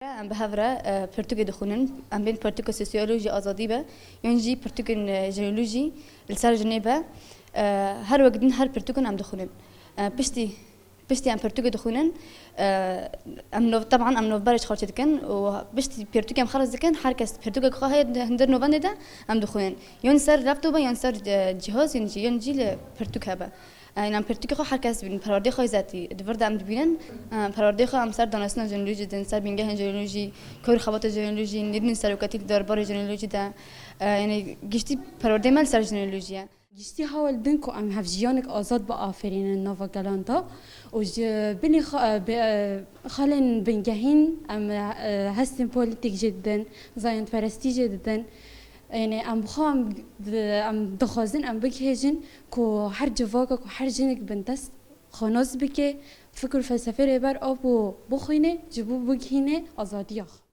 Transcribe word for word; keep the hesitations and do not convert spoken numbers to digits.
Em bi hev re, e, pirtûkê dixwînin. Em bên pirtûka sosyolojî azadî be, yan jî pirtûkên, e, jeneolojî li ser jinê be. E, her wek din her pirtûkin em dixwînin. E, piştî, piştî em pirtûkê dixwînin, e, em nov-, teban em navberê ji xwe çêdikin û piştî pirtûkê em xelas dikin, her kes pirtûkek xwe heye di hundir navendê de em dixwînin. Yan ser laptop be, yan ser, e, cihaz, yan jî, yan jî li pirtûk hebe. Em pirtûkê xwe her kes dibînin, perwerdeyê xwe zetî. Di vir de em dibînin, em perwerdeyê xwe em ser danastina jeneolojî din, ser bingehên jeneolojî, kor xebata jeneolojî, nêrînên serokatî li derbarê jeneolojî de. E, yanî giştî perwerdeyê me li ser jeneolojî ye. Giştî hewl din ku em hevjiyanek azad biafirînin nava gelan de û ji binî xa-, e, bi, e, xalên bingehîn em, e, hestên polîtîk jê didin, zayendperestî jê didin. Yanî em bi xwe em, em dixwazin em bigihêjin ku her civaka, ku her jinek bindest xwe nas bike, fikr û felsefê Rêber Apo bixwîne, ji bo bigihîne azadiya xwe.